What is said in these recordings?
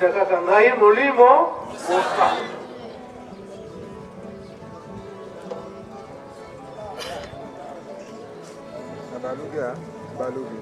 Kaka ngai molimo mosantu. Na balubi ah, balubi.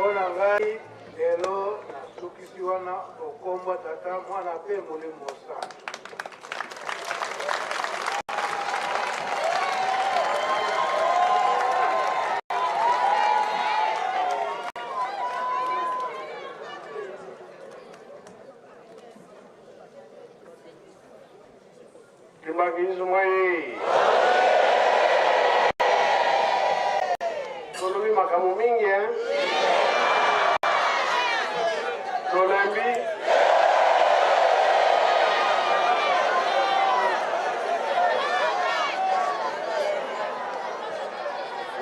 Mpo na ngai lelo nasukisi wana okombwa Tata, Mwana mpe Molimo Santu. Kimbanguisme ye tolobi makambo mingi hein? Tolembi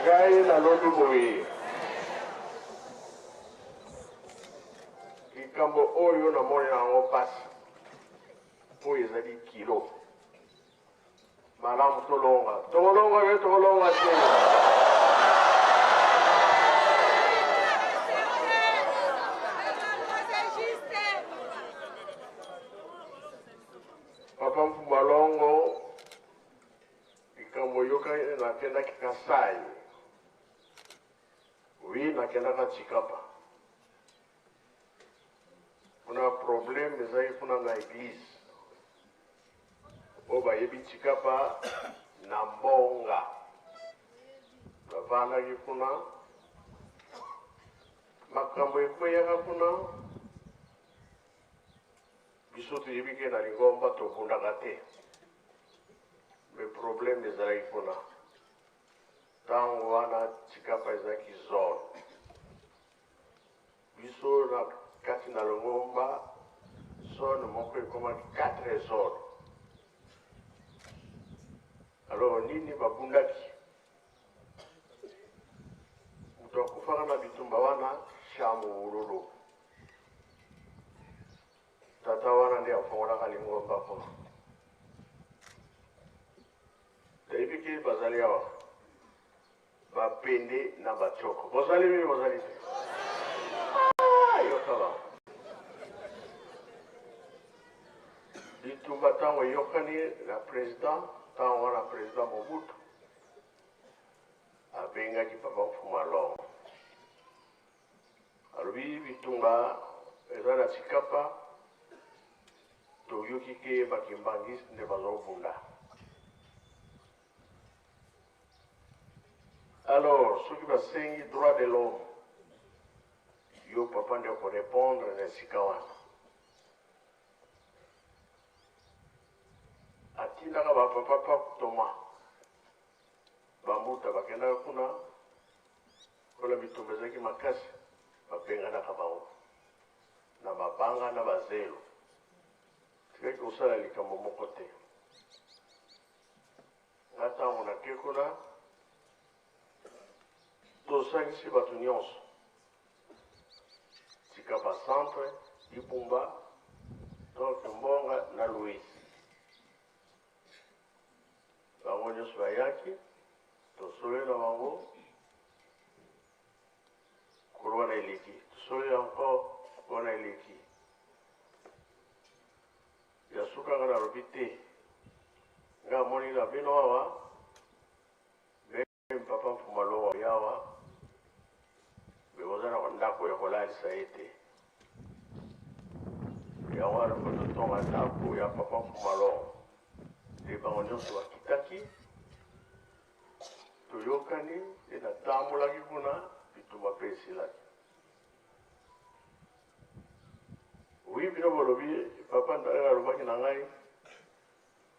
ngai nalobi boye likambo oyo namoni yango mpasi mpo ezali kilo malamu tolonga tokolonga ye tokolonga te. Papa Mfumalongo likambo eyokani nakendaki Kasai oui nakendaka Tshikapa Kuna problème ezali kuna na eglise oyo bayebi Tshikapa na mbonga bavandaki kuna makambo ekweyaka kuna biso toyebi ke na lingomba tobundaka te me problème ezalaki kuna ntango wana Tshikapa ezalaki zone Biso na kati na longomba zone moko ekomaki 4 zone. Alors nini babundaki? Moto akufaka na bitumba wana Shamu Wululu. Tata wana nde afongolaka lingomba kuna. Nayebi ke bazali awa. Ba pende na ba tshoko. Bozali mimi bozali te. Ah, yoka ba. Bitumba ntango eyokani na president, ntango wana president Mobutu abengaki papa Mfuma Longo. Alobi bitumba eza na Tshikapa, toyoki ke ba kimbanguiste nde bazobunda. Alors soki basengi droit de l'homme yo papa nde oko repondre na esika wana. Atindaka ba papa Pape Thomas bambuta bakendaka kuna lokola bitumba ezalaki makasi babenganaka bango na mabanga na bazelo tikaki kosala likambo moko te. Nga tango nake kuna tosangisi bato nyonso tika ba centre Dibumba donc Mbonga na Louise bango nyonso bayaki tosololi na bango kolo wana eleki tosololi encore wana eleki Ya suka nga nalobi te nga amoni na bino awa meme papa Mfuma Longo awa me boza na ndako ya kolalisa ye te yango wana fo totonga ndako ya papa Mfuma Longo nde bango nyonso bakitaki toyokani nde natambolaki kuna bitumba mpe esilaki. Oui bino bolobi papa ndenge alobaki na ngai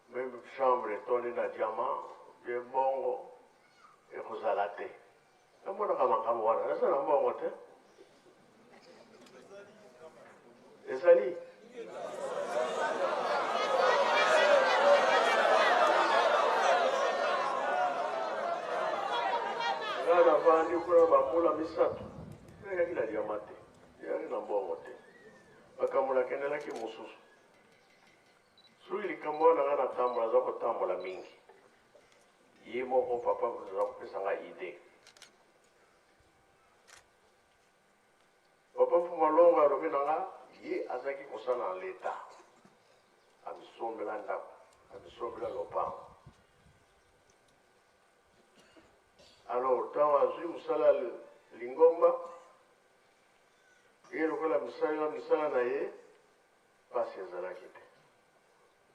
meme chambre etondi na diamant bie mbongo ekozala te namonaka makambo wana naza na mbongo te ezali nga navandi kuna bambula misato nayaki na diama te Eyaki na mbongo te. Makambo nakendelaki mosusu. Soki likambo wana nga natambola, naza kotambola mingi. Ye moko papa aza kopesa nga idee. Papa Mfuma Longo alobi na nga ye azalaki kosala na l'etat. Amisombela ndako, amisombela lopango. Alors ntango azwi mosala lingomba. Ye lokola misala misala na ye mpasi ezalaki te.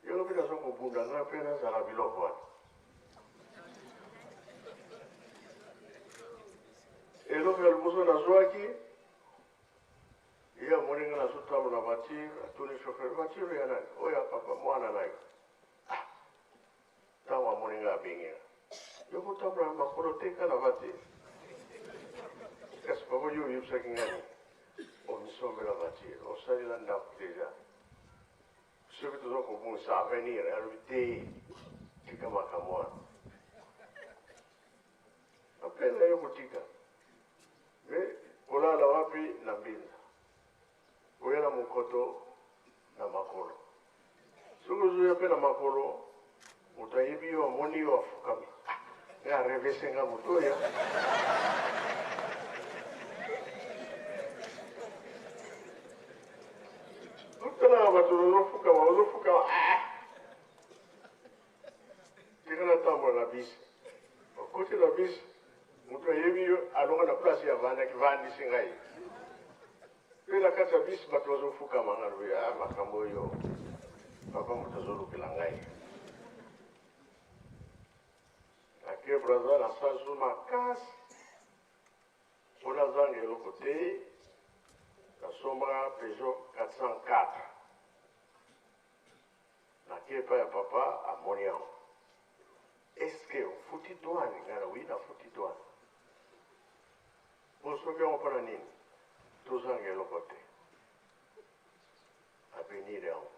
Yo lobi naza kobunda ngai mpe nazala biloko wana. Eloko ya liboso nazwaki, ye amoni ngai nazotambola na voiture, atuni chauffeur, voiture ya nani? Oyo ya papa mwana na yo. Ah, ntango amoni ngai abengi nga, yo kotambola na makolo te ka na voiture. Kasi papa yo oyebisaki ngai nini? Omisombela voiture, osalela ndako deja. Soki toza kobongisa avenir, alobi te, tika makambo wana. Apene na yo kotika. Mais kolala wapi na mbinza. Oya na mokoto na makolo. Soki ozoya mpe na makolo, moto ayebi yo, amoni yo, afukami. Ah, nga arevese nga moto oyo. Otalaka bato bazofukama, bazofukama. Ah! Tika natambola na bisi. Okoti na bisi, moto ayebi yo alonga na place ya vandaki, vandisi ngai. Mpe na kati ya bisi bato bazofukama ngai, alobi ah, makambo oyo papa moto azolukela ngai. Nake Brazza na sazu makasi mpo nazanga eloko te, nasombaka Peugeot 404. Nake epai ya papa amoni yango. Est-ce que ofuti douane? Ngai na oui, nafuti douane. Bosombi yango mpo na nini? Tozanga eloko te. Abenir yango.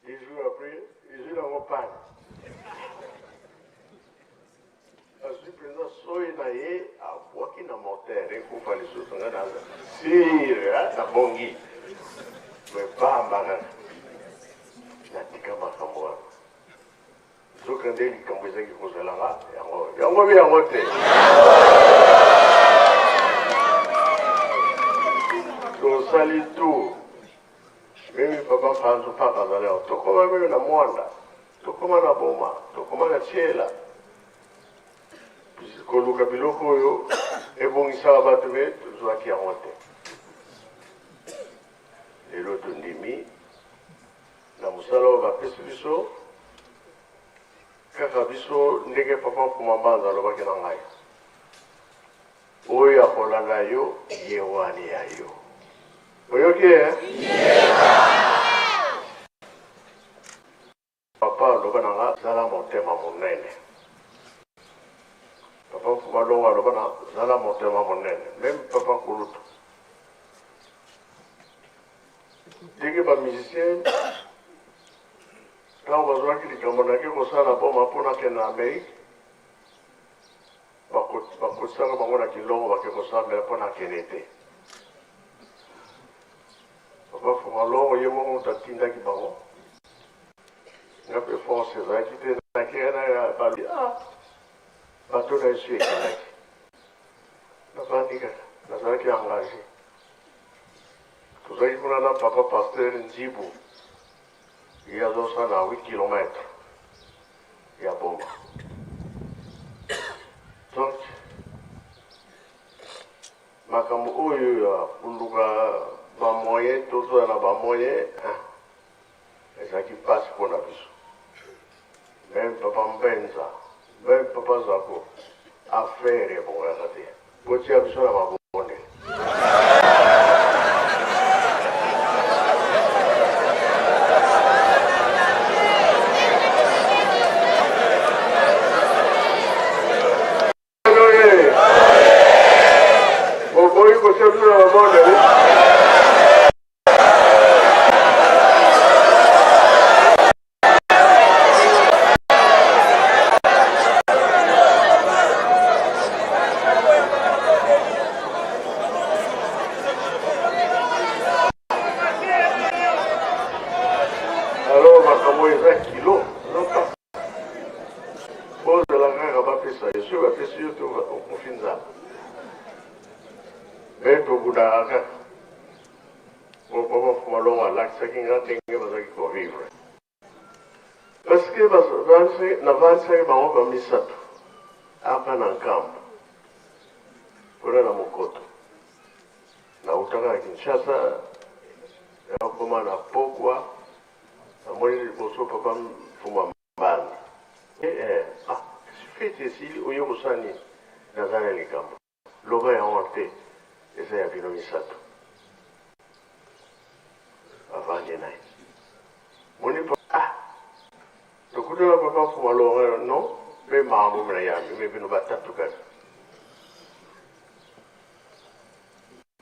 Des jours après, ezwi nango panne. Azwi mpenza soyi na ye abwaki na moteur ekufa lisusu. Ngai naza sire nabongi me pamba kaka natika makambo wana. Nzoka nde likambo ezaki kozala nga yango yango bi yango te. Tosali tour meme papa Mpanzu Mpaka azali awa, tokoma meme na Mwanda, tokoma na Boma, tokoma na Tshiela koluka biloko oyo ebongisaka bato me tozwaki yango te. Lelo tondimi na mosala oyo bapesi biso kaka biso ndenge papa Mfuma Mbanza alobaki na ngai, oyo akolanda yo ye wani ya yo. Oyoki eh? Papa aloba na nga zala motema monene. Papa Mfuma Longo aloba na zala motema monene. Meme papa Kulutu. Ndenge ba musiciens ntango bazwaki likambo nake kosala boma mpo nakende na Amerique, bakotisaka bango na kilongo bake kosambela mpo nakende te. Papa Fuma Longo ye moko moto atindaki bango. Nga mpe force ezalaki te, nakei na balobi ah, bato na yesu ekendaki. Navandi kaka, nazalaki engage. Tozalaki kuna na papa pasteur Nzibu, ye azosala na 8 km ya Boma. Donc makambo oyo ya koluka ba moyen, tozala na ba moyen, ezalaki mpasi mpo na biso. Meme papa Mbenza, meme papa Zako, affaire ebongaka te. Botia biso na mabondeli. Oboyi kotia biso na mabondeli. Alors makambo eza kilo eza mpasi. Bozela kaka bapesa yo, soki bapesi yo te okofi nzala. Me tobundaka kaka. Po papa Fuma Longo alakisaki nga ndenge bazalaki kovivre. Parce que navandisaki bango ba misato aka na nkambo kuna na mokoto. Nautaka na Kinshasa, nakoma na pokwa, namoni liboso papa Mfuma Mbanda. Eh, eh, ah, feti esili, oye kosala nini? Naza na likambo. Loba yango te, eza ya bino misato. Avandi na ye. Moni pa, ah, tokutana papa Mfuma Laurent, non, mpe makambo na yambi, me bino batatu kaka.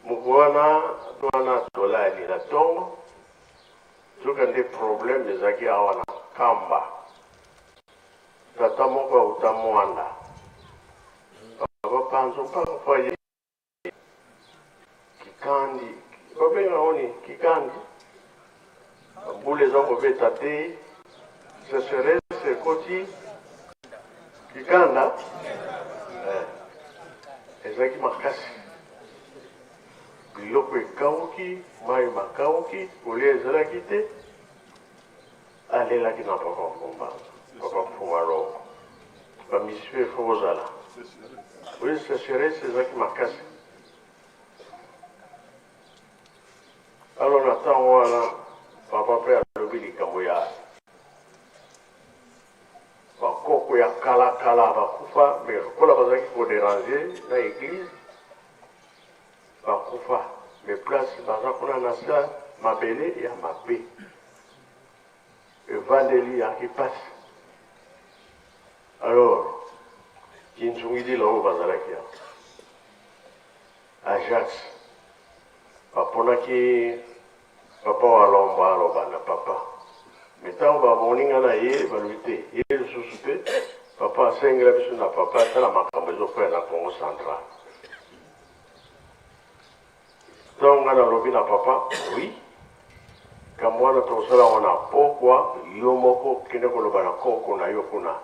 Mokolo wana wana tolali na tongo, nzoka nde problème ezalaki awa na Kamba. Tata moko auta Mwanda, papa Panzo mpaka po aye Kikandi, babenga yango nini? Kikandi. Mbula eza kobeta te, sécheresse ekoti Kikanda eh, ezalaki makasi, biloko ekauki, mai makauki, kolia ezalaki te. Alelaki na papa Mfumba, papa Mfumba Longo, bamisi mpe fo kozala oyo, sécheresse ezalaki makasi. Alors na ntango wana papa mpe alobi likambo ya bakoko ya kala kala bakufa, mais lokola bazalaki koderange na eglise bakufa, mais place baza kuna na sa mabele ya mabe evandeli yaki mpasi. Alors kinzungidila oyo bazalaki awa Ajax baponaki papa Walomba aloba na papa, mais ntango bamoni nga na ye balobi te ye lisusu te, papa asengela biso na papa tala makambo ezokwea na Congo central. Ntango nga nalobi na papa oui, kambo wana tokosala yango na pokwa, yo moko kende koloba na koko na yo kuna.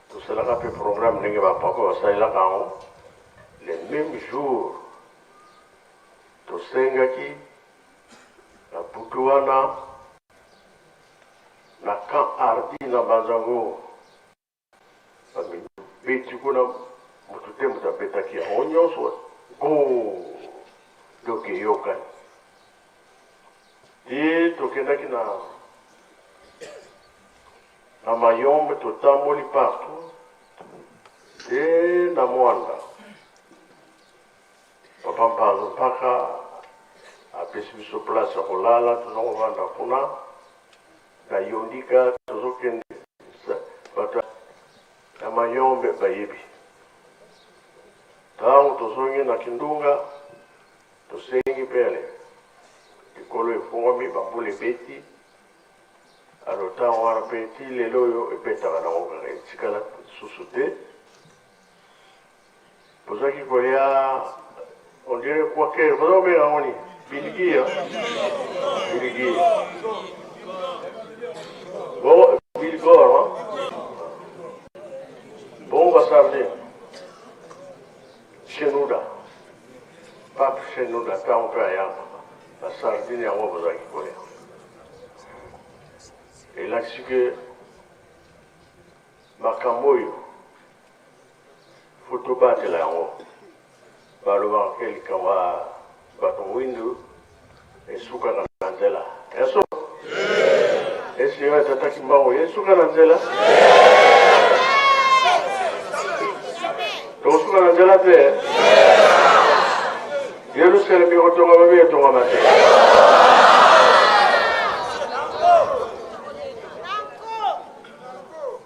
Tosalaka mpe programme ndenge ba papa basalelaka yango le même jour tosengaki na butu wana na camp Hardy na Banzango bamibeti kuna motu te moto abetaki yango nyonso go donc eyokani ti tokendaki na Na Mayombe totamboli partout te na Mwanda. Papa Mpanzu Mpaka apesi biso place ya kolala, toza kovanda kuna na Yondika, tozokende bato ya Mayombe bayebi. Ntango tozongi na Kindunga tosengi mpe ale likolo efungwami, bambula ebeti. Alors ntango wana mpe ti lelo oyo ebetaka nango kaka etikala lisusu te. Bozalaki kolia on dirait quaker, boza kobenga yango nini? Bilgi, bilgi. Bon, bilgor, hein? Bongo basardine. Shenouda. Pape Shenouda ntango mpe ayaka basardine yango bozalaki kolia. Elakisi ke makambo oyo fo tobatela yango. Balobaka ke likambo ya bato mwindu esukaka na nzela. Eso esi yo tata Kimbangu esuka na nzela? Tokosuka na nzela te. Yerusalemi ekotongama mpe etongama te.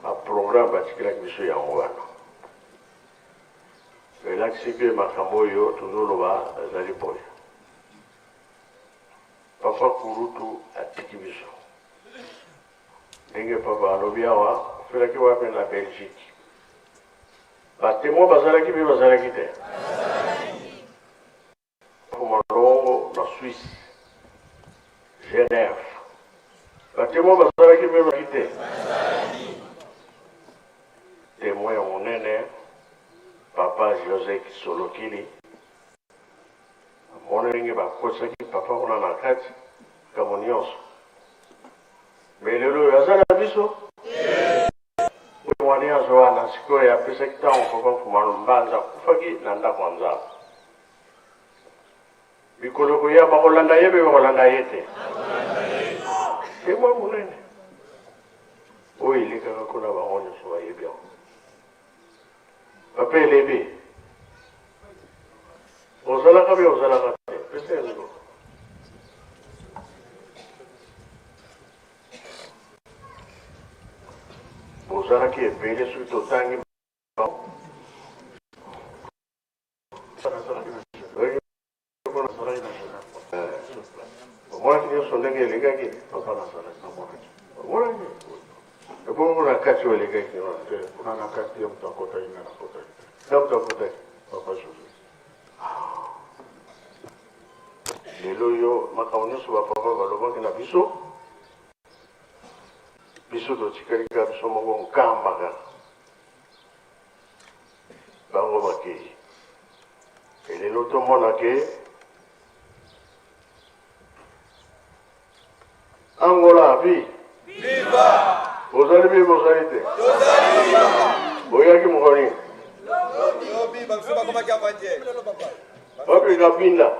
Baprogramme batikelaki biso yango wana elakisi mpe makambo oyo tozoloba ezali boye. Papa Kurutu atiki biso ndenge papa alobi awa, ofelaki wapi na Belgique? Batemoin bazalaki mpe bazalaki te. Malongo na Suisse, Genève. Batemoin bazalaki mpe bazalaki te. Temoin ya monene papa José Kisolokili amoni ndenge bakosaki papa kuna na kati likambo nyonso. Me lelo oyo aza na biso. Témoignage wana sikoyo apesaki ntango Papa Mfuma Mbanza akufaki na ndako ya Nzambe. Mikolo koya bakolanda ye mpe bakolanda ye te. Témoin monene oyo elekaka kuna bango nyonso bayebi yango. Papa Elebe, ozalaka mpe ozalaka te, pesa ye micro. Bozalaki ebele soki totangi omonaki nyonso ndenge elekaki Papa nazalaki namonaki. Omonaki ebongo na kati oyo elekaki wana? Te, kuna na kati ye moto akotaki, nga nakotaki te. Na moto akotaki? Papa José. Lelo yo makambo nyonso bapapa balobaki na biso, biso totikali kaka biso moko nkamba kaka. Bango bakei. Elelo tomona ke Angola vi. Viva! Bozali mpe bozali te? Tozali! Boyaki mokolo nini? Lobi, bamosusu bakomaki avant-hier. Wapi Kabinda?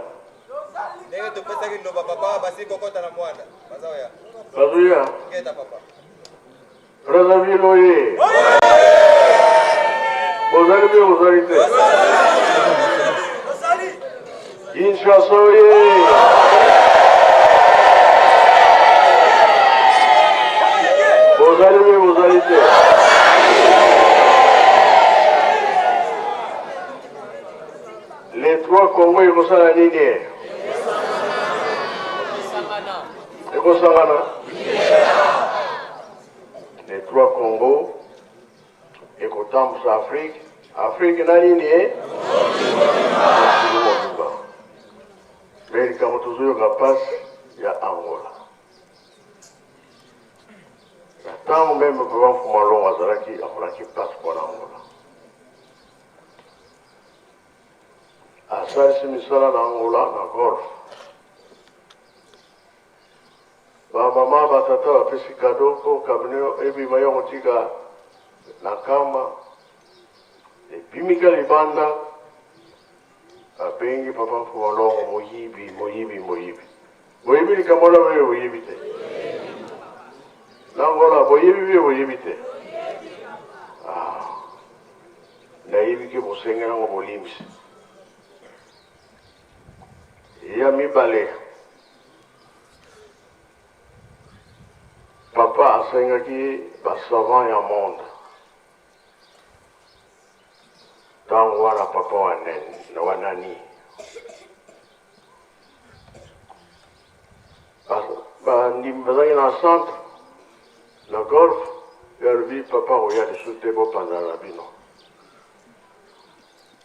Ndenge topesaki liloba papa, basili kokota na mwanda. Bazoya. Bazoya? Ngeta papa. Brazzaville oye! Bozali mpe bozali te? Kinshasa oye! Bozali mpe bozali te? Les trois Congo ekosala nini? Ekosangana. Les trois Congo ekotambusa Afrique. Afrique na nini? Eh? Mokili mobimba. Me likambo tozoyoka mpasi ya Angola. Na ntango meme Papa Mfuma Longo azalaki, amonaki mpasi mpo na Angola. Asalisi misala na Angola na golf. Ba mama ba tata bapesi cadeau mpo camion ebima yo kotika na kamba ebimika libanda abengi papa Mfuma Longo moyibi moyibi moyibi. Boyebi likambo wana oyo boyebi te? Na Angola boyebi mpe boyebi te? Ah, nayebi ke bosengeli yango bolimbisi. Ya mibale, papa asengaki ba savant ya monde. Ntango wana papa wa nani bandimi bazalaki na centre na golf, ye alobi papa akoya lisusu te, bopanzana na bino.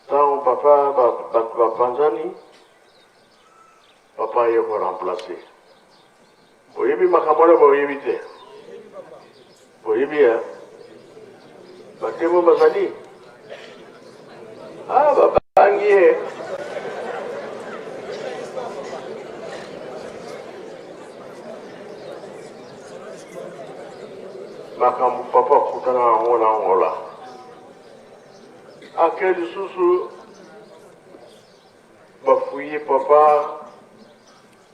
Ntango papa bato bapanzani, papa aye ko remplacer. Boyebi makambo wana, boyebi te? Boyebi ya batemo bazali ah, babangi ye. Makambo papa akutana yango na Angola, ake lisusu bafuye papa,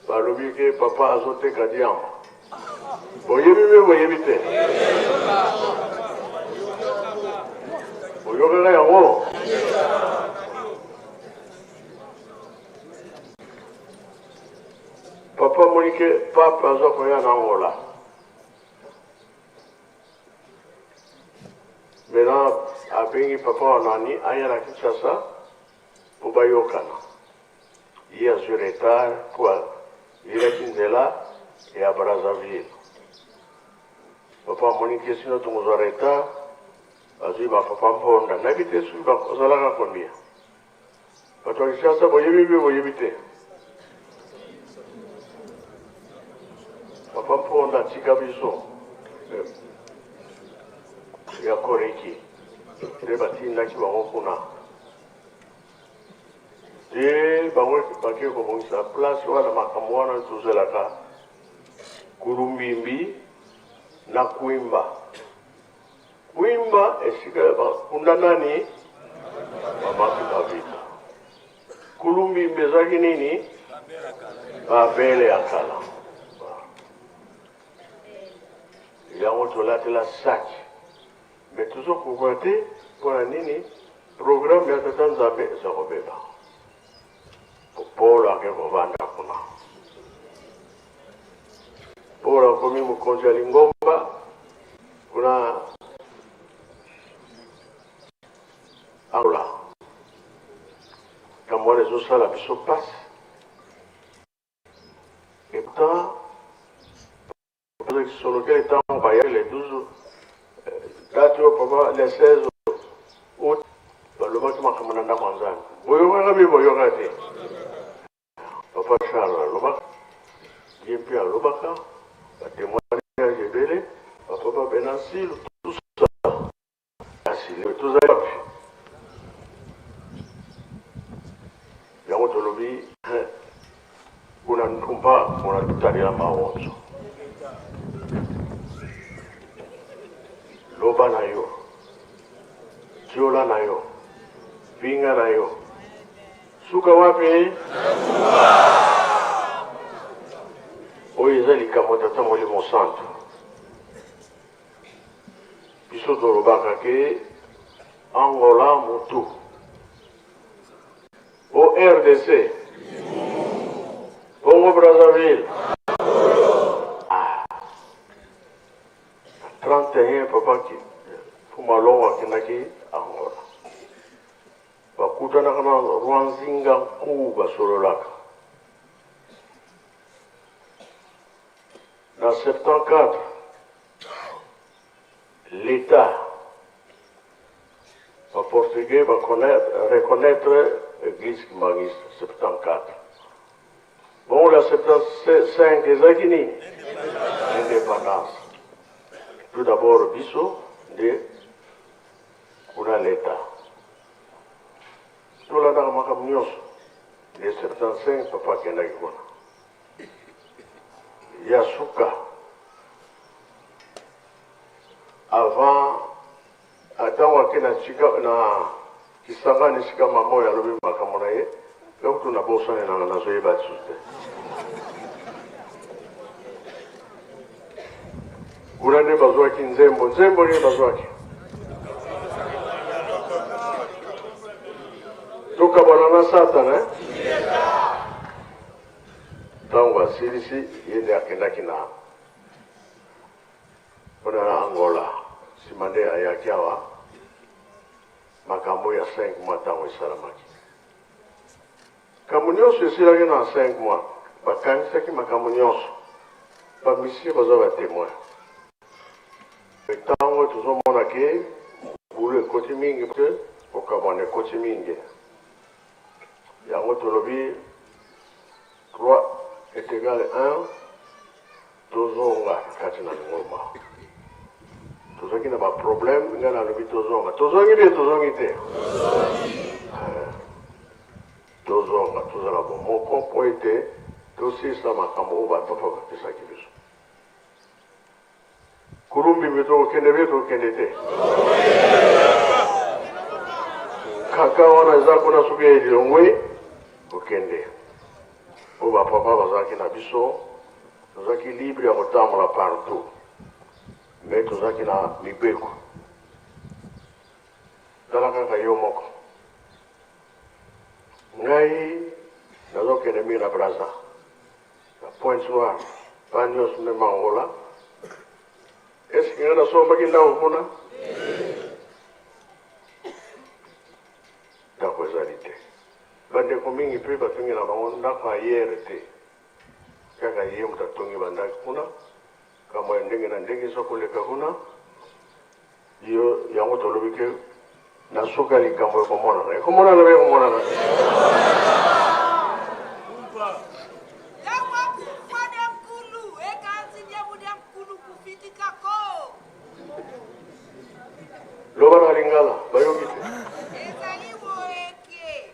balobi ke papa azoteka diamba. Boyebi mpe boyebi te? Boyokaka yango? Papa amoni ke pape aza koya na Angola. Maintenant abengi papa wa nani aya na Kinshasa mpo bayokana. Ye azwi retard mpo ayelaki nzela ya Brazzaville. Papa amoni ke sino tokozwa retard, azwi ba papa Mponda. Nayebi te soki bazalaka combien. Bato ya Kinshasa boyebi mpe boyebi te. Papa Mponda atika biso ya Koreki nde batindaki bango kuna te, bango bake kobongisa place wana. Makambo wana tozelaka Kulumbimbi na Kwimba. Kwimba. Kulumba esika bakunda nani? Mama Kimpa Vita. Kulumbimba ezalaki nini? Babele ya kala. Yango tolatela saki. Mais tozokoka te mpo na nini? Programme ya Tata Nzambe eza kobeba. Paul ake kovanda kuna. Paul akomi mokonzi ya lingomba kuna Angola. Likambo wana ezosala biso mpasi. Et pourtant, solokele ntango bayaki le 12 date oyo papa le 16 août balobaki makambo na ndako ya Nzambe. Boyokaka mpe boyoka te. Papa Charles alobaka, ye mpe alobaka, ba témoignage ebele, ba papa Benasilu, tout ça. Kasi lelo tozali wapi? Yango tolobi kuna ntumpa mona tutalela maonzo. Loba na yo, tiola na yo, pinga na yo, suka wapi? Oyo eza likambo Tata Molimo Santu. Biso tolobaka ke Angola mutu o RDC Congo Brazzaville. Ah. 31 papa ki Fumalongo akendaki Angola. Bakutanaka na Rwanzinga Nkuwu basololaka. Na 74 l'Etat ba portugais ba reconnaître église kimbanguiste 74. Bongo la 75 ezalaki nini? Indépendance. Tout d'abord biso nde kuna l'Etat. Tolandaka makambo nyonso. Nde 75 papa akendaki kuna. Ya suka avant ntango ake na sika na Kisangani esika mama oyo alobi makambo na ye mpe kutu nabosani nanga nazoyeba lisusu te. Kuna nde bazwaki nzembo. Nzembo nini bazwaki? Tokabwana na Satana eh? Ntango basilisi ye nde akendaki na kuna na Angola, nsima nde ayaki awa makambo ya 5 mois ntango esalamaki. Makambo nyonso esilaki na 5 mois, bakangisaki makambo nyonso, ba musiciens baza ba temoins. Ntango tozomona ke bulu ekoti mingi, kokabwana ekoti mingi, yango tolobi 3 est égal 1, tozonga kati na lingomba. Tozalaki na ba problème, ngai nalobi tozonga. Tozongi te, tozongi te. Tozonga, tozala bomoko mpo ete tosilisa makambo oyo ba papa bapesaki biso. Kulumbi mpe tokokende mpe tokokende te. Kaka wana eza kuna soki elongwe kokende. Oyo ba papa bazalaki na biso, tozalaki libre ya kotambola partout. Mais tozalaki na mibeko. Tala kaka yo moko. Ngai nazokende mingi na Brazza, na Pointe Noire, pa nyonso meme Angola. Est-ce que ngai nasombaki ndako kuna? Ndako ezali te. Bandeko mingi mpe batongi na bango ndako ayere te. Kaka ye moto atongi bandako kuna. Kambo ya ndenge na ndenge eza koleka kuna. Yo yango tolobi ke na suka likambo ekomonana. Ekomonana be ekomonana te. Loba na lingala bayoki te. Ezali boye ke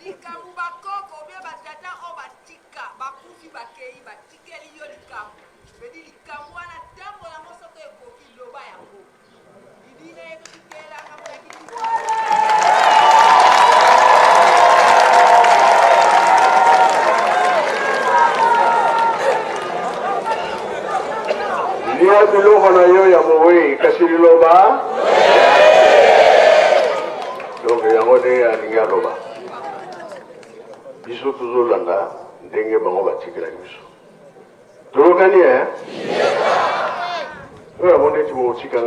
likambo bakoko obie batata oyo batika bakufi bakei batikeli yo likambo vedi likambo wana ntango yango soki ekoki loba yango. Koloba donc yango ndenge alingi aloba, biso tozolanda ndenge bango batikelaki biso. Toyokani e oyo yango ndeti bokotika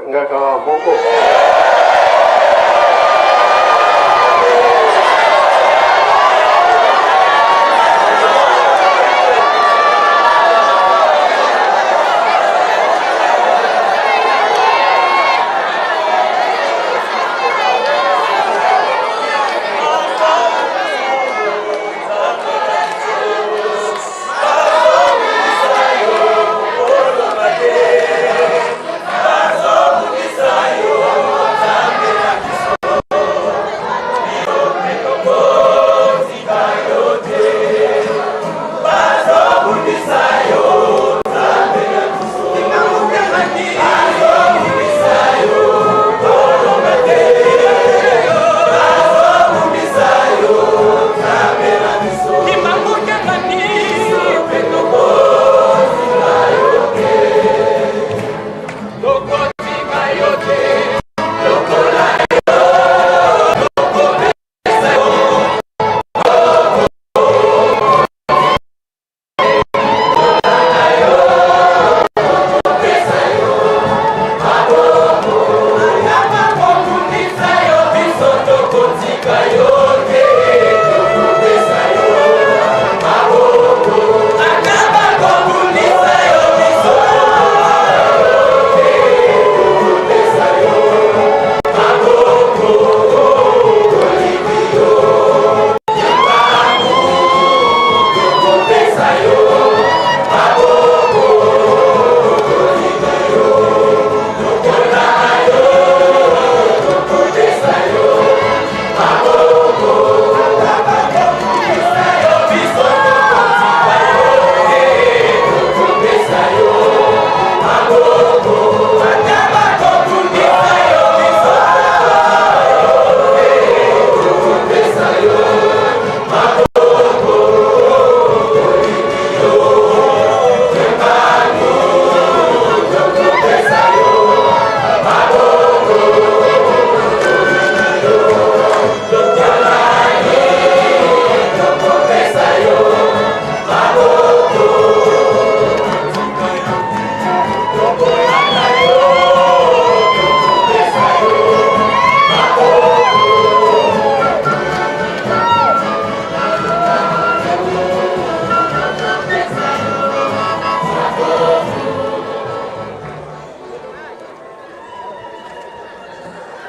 nga kaka moko.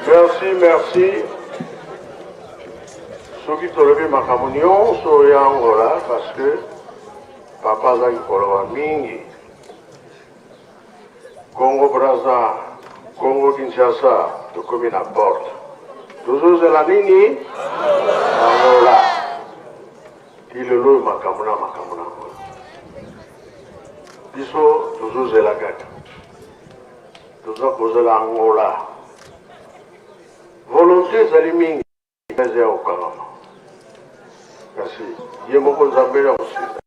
Merci, merci. Soki tolobi makambo nyonso ya Angola, parce que papa azalaki koloba mingi. Congo Brazza, Congo Kinshasa, tokomi na porte. Tozozela nini? Angola. Ti lelo oyo makambo na makambo na Angola. Biso tozozela kaka. Toza kozela Angola. Volonté ezali mingi eza ya kokangama, kasi ye moko Nzambe ya kosilisa.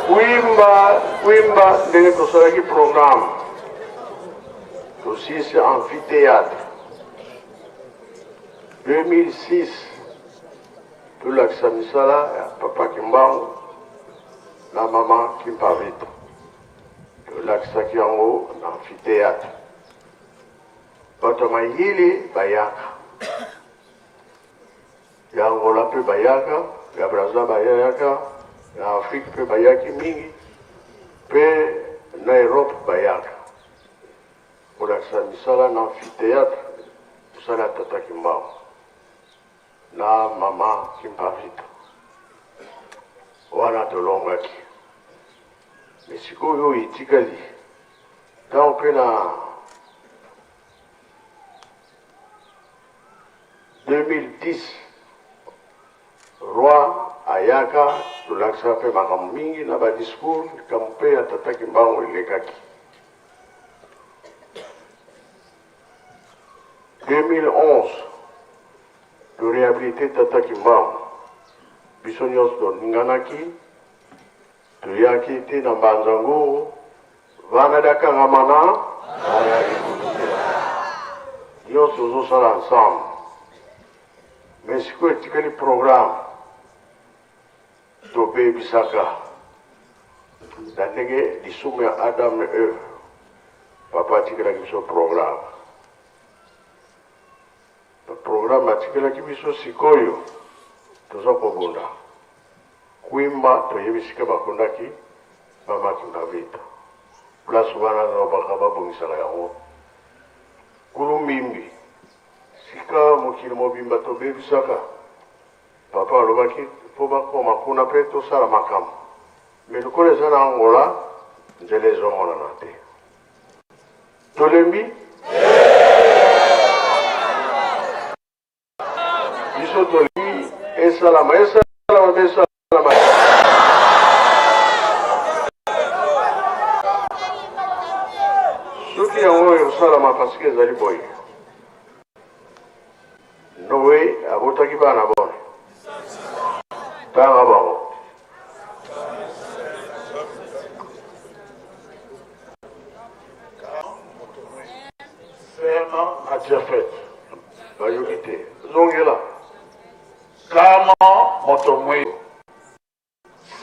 Kuimba, kuimba ndenge tosalaki programme tosilisi amphithéâtre 2006, tolakisa misala ya papa Kimbangu na mama Kimpavita, tolakisaki yango na amphithéâtre. Bato ya mayele bayaka ya Angola mpe bayaka, ya Brazza bayaka, ya Afrique mpe bayaki mingi, mpe na Europe bayaka kolakisa misala na amphithéâtre, mosala ya tata Kimbangu na mama Kimpavita. Wana tolongaki, me sikoyo oyo etikali ntango mpe na 2010 roi ayaka, tolakisaka mpe makambo mingi na badiscours, likambo mpe ya tata Kimbangu elekaki. 2011 to réhabiliter Tata Kimbangu, biso nyonso toninganaki, toyaki te na Mbanza Nguru, vana dakangama na bayaki kotutela nyonso tozosala ensemble. Mais sikoyo etikali programme tobebisaka na ndenge lisumu ya Adam na Eve, papa atikelaki biso programme. Programme atikelaki biso sikoyo toza kobunda kwimba, toyebi sika bakundaki mama Kimpa place wana nalobaka babongisaka yango kulumbimbi sika mokili mobimba tobebisaka. Papa alobaki mpo bakoma kuna mpe tosala makambo, me lokola eza na Angola nzela ezomonana te, tolembi biso tolingi esalama esalama mpe esalama. Soki yango ekosalama parceke ezali boye, Noe abotaki bana boni? Tanga bango. Sema na Jafet. Bayoki te, zongela. Kama moto mwindo,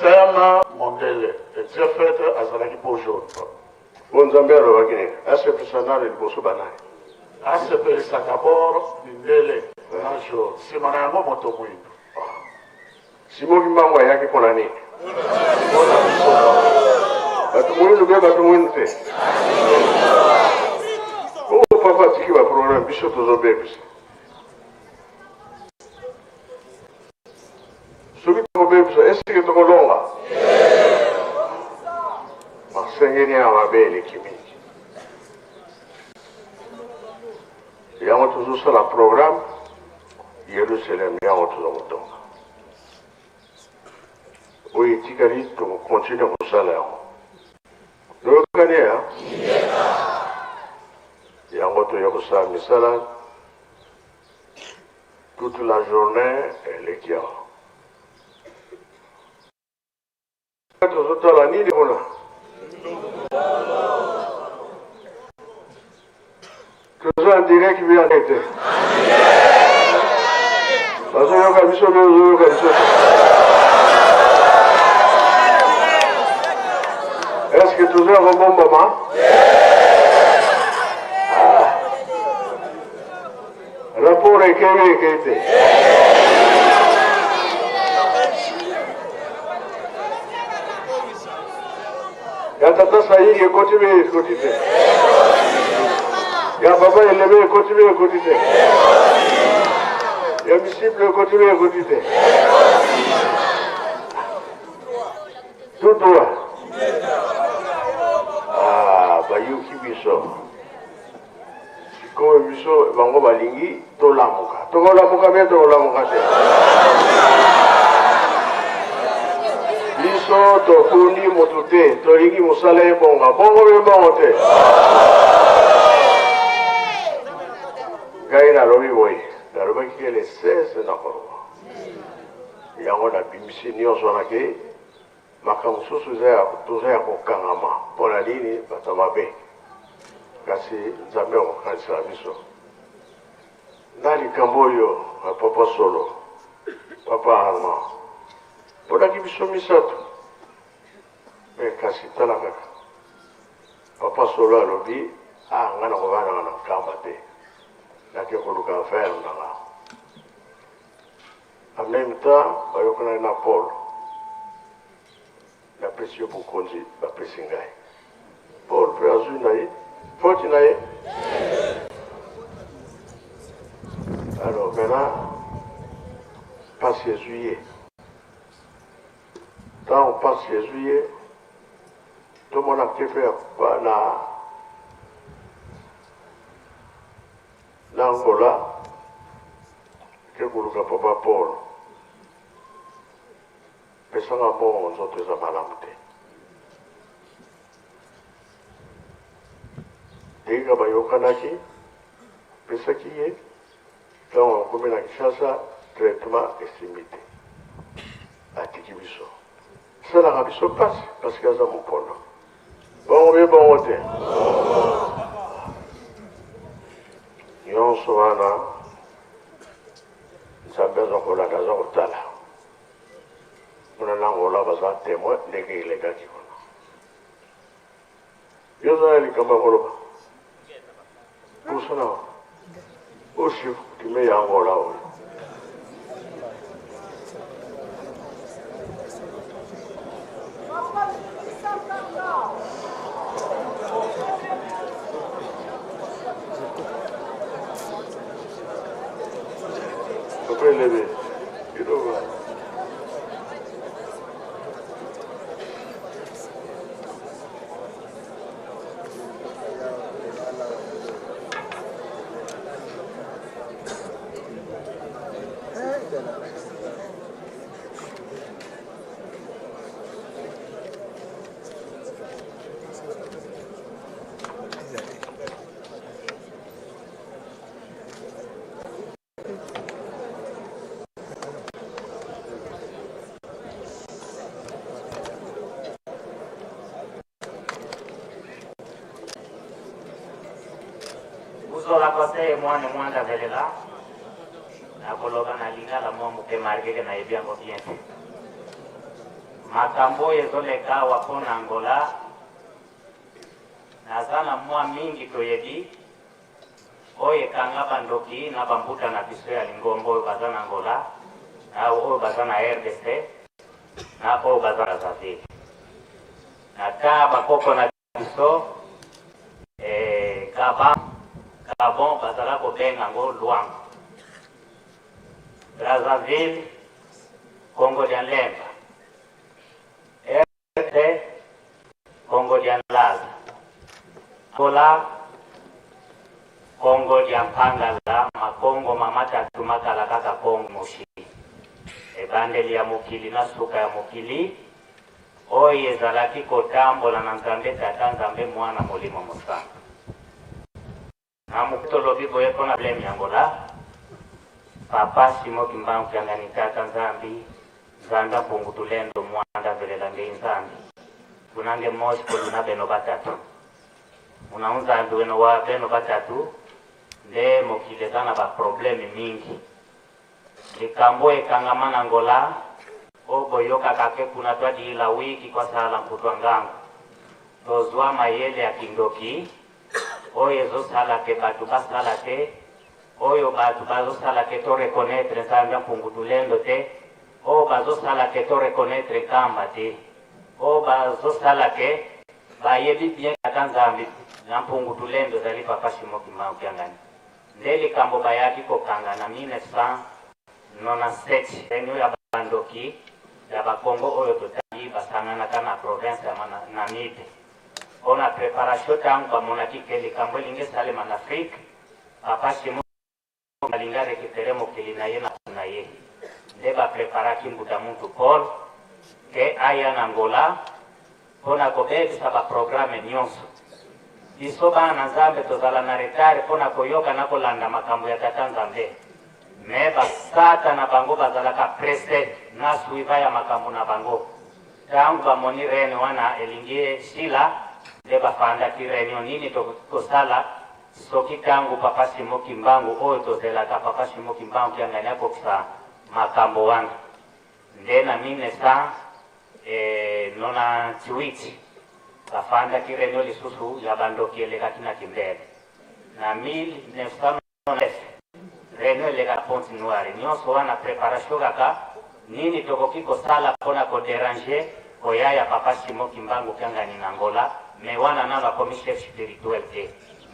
Sema mondele, e Jafet azalaki peau jaune. Bo Nzambe alobaki nini? Asepelisa nani liboso banani? Asepelisa d'abord mindele na jaune, nsima na yango moto mwindo. Simon Kimbangu ayaki mpona nini? Mpona biso bato mwindu mpe bato mwindu te. Bongo papa atiki baproblème, biso tozobebisa. Soki tokobebisa, esike tokolonga? Masengeli ya mabe eleki mingi, yango tozosala programme Yerusalem, yango toza kotonga. Oyo etikali tokokontinue kosala yango. Toyokani ya yango, toya kosala misala toute la journée eleki awa. Tozotala nini kuna? Toza en direct bien te? Bazoyoka biso mpe ozoyoka biso te? Est-ce que toza kobombama? Rapport ekei ekei te? Ya tata Saïdi ekoti be ekoti te? Ya papa Elebe ekoti be ekoti te? Ya disciple ekoti be ekoti te? Tout droit. Ah, bayoki biso. Sikoyo biso bango balingi tolamuka, tokolamuka mpe tokolamuka te. Biso tofundi motu te, tolingi mosala ebonga bongo mpe bongo te. Ngai nalobi boye, nalobaki ke le 16 nakoloba yango, nabimisi nyonso wana ke makambo mosusu toza ya kokangama. Mpo na nini? Bato mabe, kasi Nzambe akokanisela biso na likambo oyo ya papa Solo, papa Armand mponaki biso misato. Me kasi tala kaka papa Solo alobi: a ngai nakovanaka na Nkamba te, nake koluka affaire na nga. En même temps bayokanaki na Paul, napesi yo bokonzi bapesi ngai. Paul mpe azwi na ye foti na ye. Alors maintenant mpasi ezwi ye, ntango mpasi ezwi ye, tomona te mpe na Angola ke koluka papa Paul, pesanga mbongo, nzoto eza malamu te. Ndenge bayokanaki, Pesaki ye ntango akomi na Kinshasa, traitement esimbi te, atiki biso. Esalaka biso mpasi parce que aza mopono. Bongo be bongo te. Nyonso wana Nzambe aza kolanda, aza kotala. Kuna na Angola baza temoin ndenge elekaki kuna. Yo oza na likambo ya koloba? Pusana o chef coutumier ya Angola oyo. Papa Elebe, Ilova. Buzola conseil mwana mwanda velela nakoloba na lingala mwa moke marke ke nayebi yango bien te. Makambo oyo ezoleka awa mpo na Angola naza na mwa mingi toyebi oyo ekanga ba ndoki na ba mbuta na biso ya lingomba oyo baza na Angola na oyo baza na rdc na oyo baza na Brazzaville na ta bakoko na biso eh, Gabon, Gabon bazala kobenga yango Luango, Brazzaville Congo dia Lemba, RD Kongo dia Laza, Angola Kongo dia Mpangala, Makongo mamatatu makala kaka Kongo moshi, ebandeli ya mokili na suka ya mokili oyo ezalaki kotambola na Nzambe Tata, Nzambe Mwana, Molimo Mosantu. Na moke tolobi boye mpo na bleme ya Angola, Papa Simon Kimbangu Kiangani Tata Nzambi, Nzambi Mpungu Tulendo Mwanda Velela Ngei Nzambi, Kunange Mosi Koluna Beno Batatu. Muna Nzambi weno wa beno batatu nde mokili eza na ba probleme mingi. Likambo ekangama na Angola oyo boyokaka ke kuna twadiila wiki kwasala nkutwa ngangu. Tozwa mayele ya kindoki oyo ezosala ke batu basala te, oyo batu bazosala ke to reconnaitre Nzambi ya Mpungu Tulendo te, oyo bazosala ke to reconnaitre Nkamba te, oyo bazosala ke bayebi bien Tata Nzambi ya Mpungu Tulendo ezali Papa Simon Kimbangu Kiangani. Nde likambo bayaki kokanga na 1997 reunion ya bandoki ya ba Kongo oyo totangi basanganaka na province ya Namibe pona preparation tangu bamonaki ke likambo elingi esalema na Afrique Papa Simon alingi a recuperer mokili na ye na batu na ye nde ba preparaki Mbuta Muntu Paul ke aya na Angola pona kobebisa ba programme nionso. Biso bana na Nzambe tozala na retard pona koyoka na kolanda makambo ya Tata Nzambe mais ba satana bango bazalaka presse na suiva ya makambo na bango. Tangu bamoni rene wana elingi esila nde bafandaki reunion nini tokoki kosala soki tangu papa Simon Kimbangu oyo tozelaka papa Simon Kimbangu Kiangani akokisa makambo wana nde na 1998 bafandaki reunion lisusu ya bandoki elekaki na Kimbele na 1999 Reunion eleka na Pointe Noire nionso wana preparation kaka nini tokoki kosala pona ko deranger koya ya papa Simon Kimbangu Kiangani na Angola mais wana nanu akomi chef spirituel te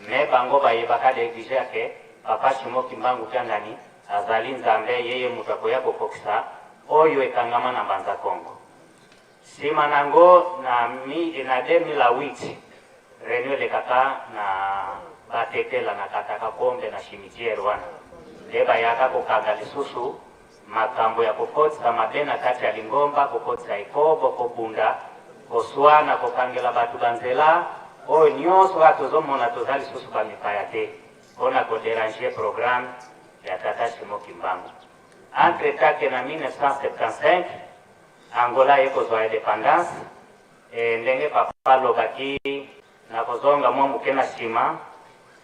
mais bango bayebaka deja que papa Simon Kimbangu Kiangani azali Nzambe yeye mutu akoya kokokisa oyo ekangama na Mbanza Kongo. Sima nango na 2008 reunion elekaka na Batetela na Kataka Kombe na cimetière wana nde bayaka kokanga lisusu makambo ya kokotisa mabe na kati ya lingomba, kokotisa ekobo, kobunda, koswana, kokangela batu ba nzela, oyo nionso kaka tozomona toza lisusu ba mipaya te. mpo na kodéranger programme ya tata Simon Kimbangu. Entre temps ke na 1975 Angola aye kozwa indépendance, e ndenge papa alobaki na kozonga mwa moke na nsima,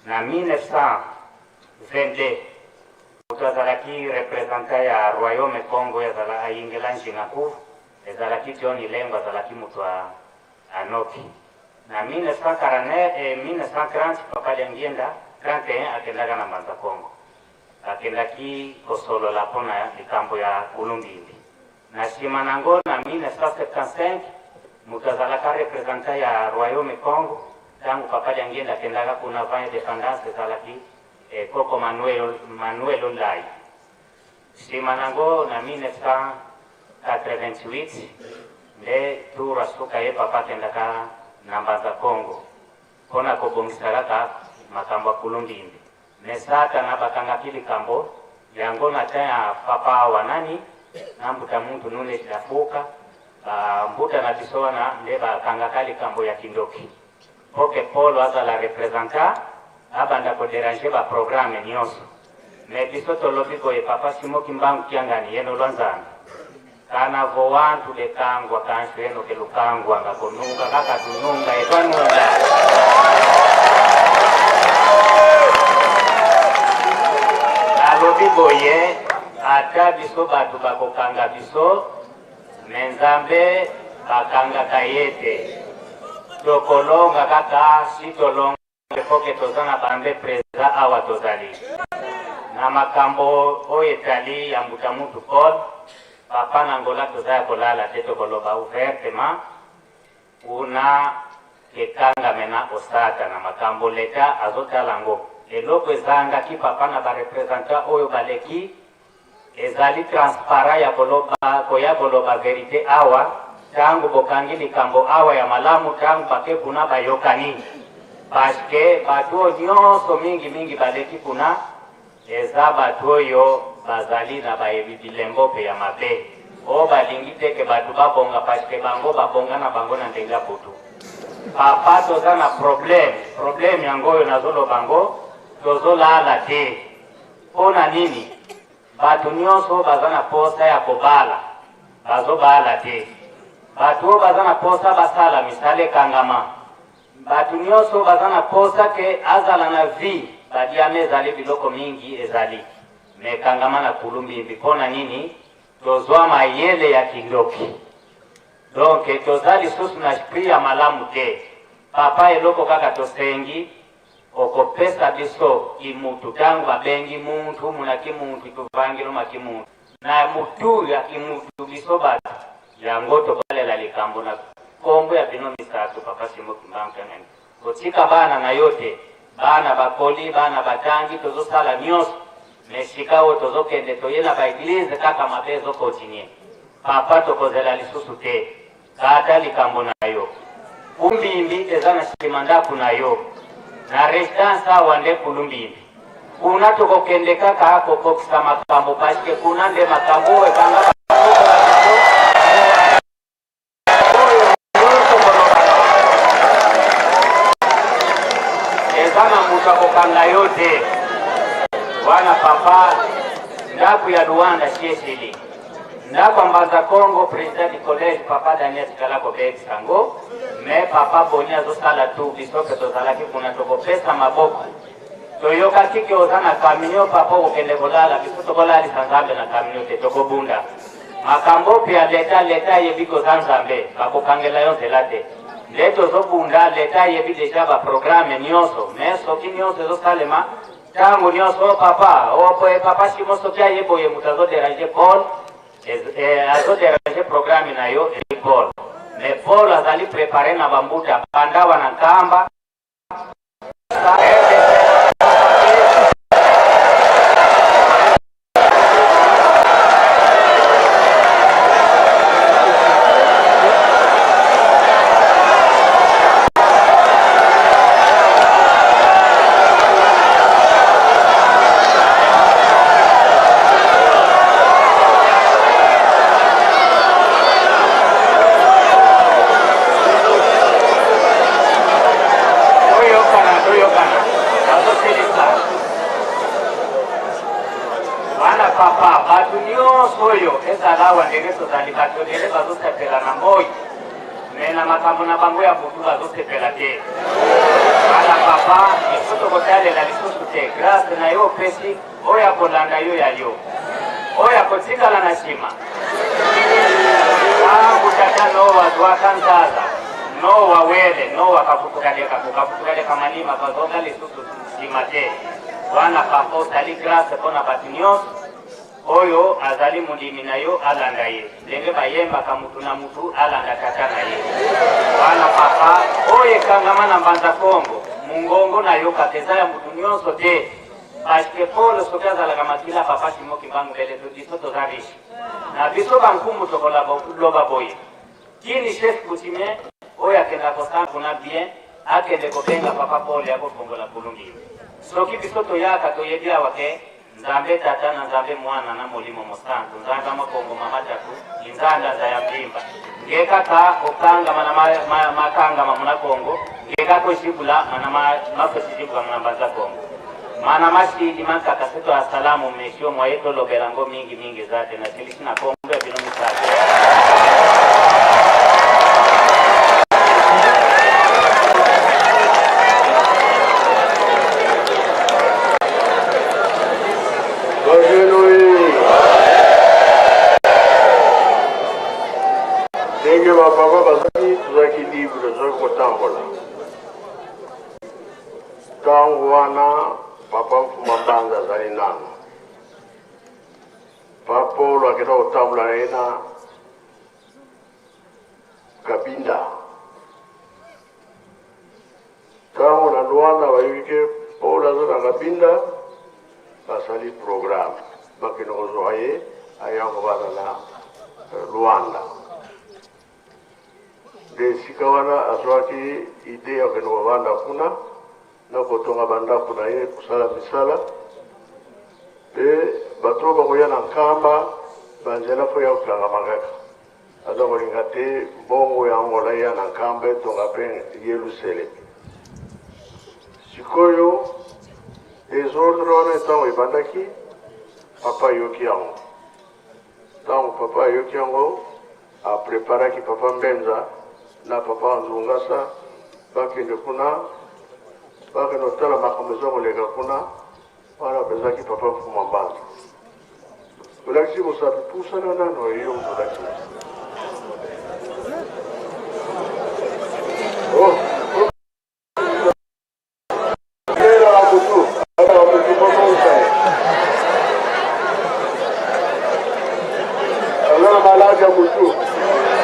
na 1922 moto azalaki représentant ya royaume Congo azala ayingela Njinga Nkuvu, ezalaki John Ilengo, azalaki moto anoki. Na 1949 et 1930 papa Diangienda 31 akendaka na Mbanza Congo, akendaki kosolola mpona likambo ya Kulumbimbi. Na nsima nango na 1975 moto azalaka représentant ya royaume Congo ntango papa Diangienda akendaka kuna avant indépendance ezalaki koko Manuel Olai. Nsima nango na 1988 nde tour asuka ye papa akendaka na Mbanza Congo mpona kobongisa kaka makambo ya Kulumbimbi. Me Satana bakangaki likambo yango na temps ya papa awa nani na mbuta muntu nune dafuka bambuta na biso wana nde bakangaka likambo ya kindoki mpo ke Paul azala représentant abanda kodéranger baprogramme nyonso. Me biso tolobi boye, papa Simon Kimbangu Kiangani yeno lwa Nzambe kana vo wantu lekangwa kanso yeno ke lukangwa nga konunga kaka tununga etwanunga. Nalobi boye, ata biso bato bakokanga biso, me Nzambe bakangaka ye te. Tokolonga kaka si tolonga poke toza na bambe président awa tozali na makambo oyo etali ya mbuta mutu Paul. Papa, na Angola toza ya kolala te, tokoloba ouvertement kuna ekangame na osata na makambo leta azotala yango. Eloko ezangaki papa na bareprésentant oyo baleki ezali transparent ya koloba, koya koloba vérité awa. Ntango bokangi likambo awa ya malamu, ntango bake kuna bayokani, parce que bato oyo nyonso mingimingi baleki kuna eza bato oyo bazali na bayebi bilembo mpe ya mabe oyo balingi te ke bato babonga, parce que bango babonga na bango na ndenge ya butu. Papa, toza na problème. Problème yango oyo nazoloba ngo, tozolala te. Mpo na nini? Bato nyonso oyo baza na posa ya kobala bazobala te, bato oyo baza na posa basala misala ekangama, bato nyonso oyo baza na posa ke azala na vie badiama ezali biloko mingi ezali me ekangama na Kulumbimbi. Mpo na nini? Tozwa mayele ya kindoki, donc toza lisusu na esprit ya malamu te. Papa, eloko kaka tosengi, okopesa biso kimutu. Ntango babengi muntu muna kimuntu, tuvangilo makimuntu na mutu ya kimutu, biso bato yango tobalela likambo na nkombo ya bino misato. Papa Simon Kimbangu Kiangani, kotika bana na yo te. Bana bakoli, bana batangi, tozosala nyonso, me sika oyo tozokende toye na baéglise kaka mabe ezokontinue. Papa, tokozela lisusu te, kata likambo na yo. Kulumbimbi eza na nsima ndako na yo na résidence awa nde Kulumbimbi. Kuna tokokende kaka kokokisa makambo, parce que kuna nde makambo oyo ekanga bakoko na biso oyo nyonso koloba eza na moto akokanga yo te wana. Papa, ndako ya Luanda siesili, ndako ya Mbanza Congo, président du collège papa Daniel tikala kobebisa yango. Me papa Boni azosala tu, biso mpe tozalaki kuna, tokopesa maboko. Toyokaki ke oza na camion, papa, okokende kolala. Biso tokolalisa Nzambe na camion te. Tokobunda makambo mpe ya leta. Leta ayebi koza Nzambe, bakokangela yo nzela te. Nde tozobunda, leta ayebi déjà baprogramme nyonso, me soki nyonso ezosalema ntango nyonso, papa oboye, papa Simo soki aye boye, moto azodéranger Paul, azodéranger programme na yo ezali Paul. Mais Paul azali préparé na bambuta banda wana nkamba. Toyokana, toyokana. oyo ezala awa ndenge tozali bato ebele bazosepela na moi me na makambo na bango ya butu bazosepela te. Bana papa, biso tokotalela lisusu te grâce na yo opesi oyo akolanda yo ya yo, oyo akotikala na nsima. Tangu tata Noa azwaka nzaza, Noa wele, Noa kafutukaleka, kokafutukaleka malima bazonga lisusu nsima te. Wana papa osali grâce mpo na bato nyonso oyo azali mondimi na yo alanda ye ndenge bayembaka mutu na mutu alanda tata na ye. Wana papa oyo ekangama na Mbanza Kongo mungongo na yo kaka eza ya mutu nyonso te. Parce que Paul soki azalaka makila papa Simon Kimbangu mbele to biso toza riche. Na biso ba nkumu tokola loba boye. Kini chef coutumier oyo akenda kosala kuna bien akende kobenga papa Paul ya kofongola kulungi. Soki biso toyaka toyebi awa ke Nzambe Tata na Nzambe Mwana na Molimo Mosantu, Nzambe ya Makongo Mama Tatu, Inzanda nza ya Mbimba. Nge kaka okangama na ma, ma, makangama muna Kongo, nge kaka oshibula mana ma, mafosijibwa muna Mbanza Kongo. Mana mashidi mankaka seto ya salamu mesio mwaye tolobela ngo mingi mingi eza te nasilisi na kombo ya bino misato. Ndenge bapapa bazalaki, tozalaki libre, tozalaki kotambola. Ntango wana papa Mfuma Mbanza azali nano. Papa Paul akenda kotambola na ye na Kabinda. Ntango na Luanda bayoki ke Paul aza na Kabinda, basali programme bakende kozwa ye aya kovanda na Luanda. Nde esika wana azwaki idee ya kokende kovanda kuna na kotonga bandako na ye, kosala misala mpe bato oyo bakoya na Nkamba banzela fo ya kokangama kaka. Aza kolinga te mbongo ya Angola eya na Nkamba etonga mpe Yeluselemi. Sikoyo desordre wana ntango ebandaki, papa ayoki yango. Ntango papa ayoki yango, apreparaki papa Mbenza na papa Nzungasa bakende kuna, bakende kotala makambo eza koleka kuna. Wana apesaki papa Mfuma Mbanza. Olakisi mosapi, pusana nano yo moto olakisi mosapi. Oh, oh. Aza na maladi ya motu.